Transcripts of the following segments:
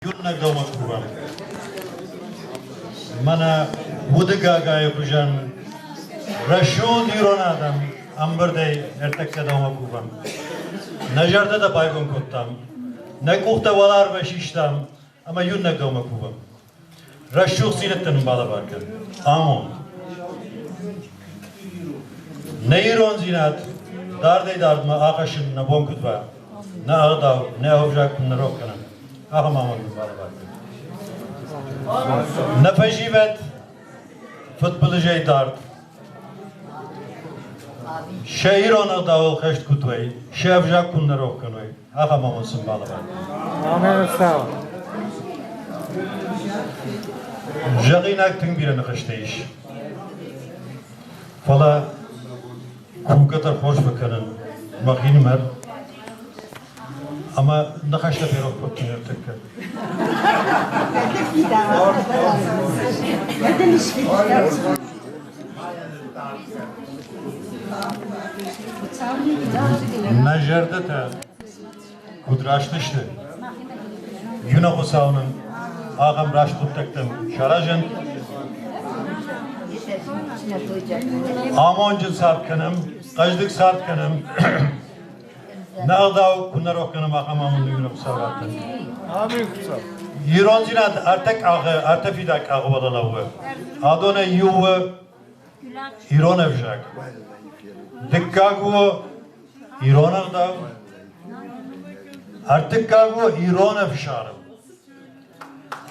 Иунӕг дӕумӕ кувӕм. Мӕнӕ уды гагайы хуызӕн рӕсугъд ирон адӕм ӕмбырдӕй ӕртӕккӕ дӕумӕ кувӕм. Нӕ зӕрдӕтӕ байгом кодтам, нӕ къухтӕ уӕларвӕй систам ӕмӕ иунӕг дӕумӕ кувӕм. Рӕсугъддзинӕдтӕ нын балӕвар кӕн. Амонд. Нӕ ирондзинад дардӕй-дардмӕ ахӕссын нӕ бон куыд уа, нӕ ӕгъдау, нӕ ӕвзаг куы нӕ рох кӕнӕм, ахӕм амонд нын балӕвар кӕн. Нӕ фӕсивӕд фыдбылызӕй дард, сӕ ирон ӕгъдауыл хӕст куыд уой, сӕ ӕвзаг куы нӕ рох кӕной, ахӕм амонд сын балӕвар кӕн. Зӕгъинаг тынг бирӕ ныхӕстӕ ис. Фӕлӕ кувгӕ дӕр хорз фӕкӕнын мӕхинымӕр ӕмӕ ныхӕстӕ ферох кодтон ӕртӕккӕ. Нӕ зӕрдӕтӕ куыд раст сты, иунӕг Хуыцау нын ахӕм раст хъуыддӕгтӕм саразӕнт. Амонджын цард кӕнӕм, хъӕздыг цард кӕнӕм. Нӕ ӕгъдау куы нӕ рох кӕнӕм, ахӕм амонд иунӕг Хуыцау раттӕнт. Ирондзинад ӕртӕ къахы, ӕртӕ фидар къахы уӕлӕ лӕууы. Адонӕй иу у ирон ӕвзаг. Дыккаг у ирон ӕгъдау. Ӕртыккаг у ирон ӕфсарм.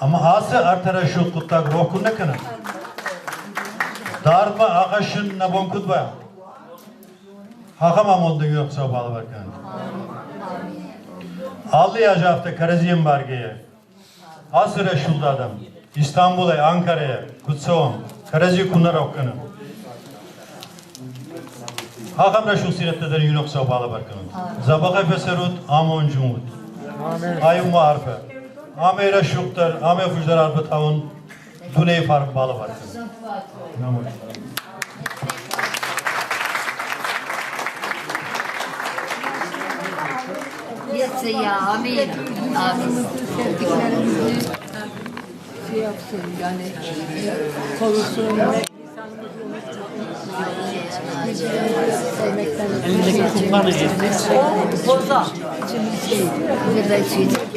Ӕмӕ ацы ӕртӕ рӕсугъд хъуыддаг рох куы нӕ кӕнӕм, дардмӕ ахӕссын нӕ бон куыд уа, ахӕм амонд нын Хуыцау балӕвар кӕнӕд. Алы аз афтӕ кӕрӕдзи ӕмбаргӕйӕ ацы рӕсугъд адӕм Истанбулӕй Анкарайӕ куыд цӕуӕм, кӕрӕдзи куы нӕ рох кӕнӕм, ахӕм рӕсугъддзинӕдтӕ дӕр иу Хуыцау балӕвар кӕнӕд. Дзӕбӕхӕй фӕцӕрут, амондджын ут. Ай у мӕ арфӕ. Амӕй рӕсугъддӕр, амӕй хуыздӕр арфӕ та уын дунейы фарн балӕвар кӕнӕд. Amin. Amin. Şey yapsın yani korusun ve Elindeki kumlar Boza. Ne kadar şey.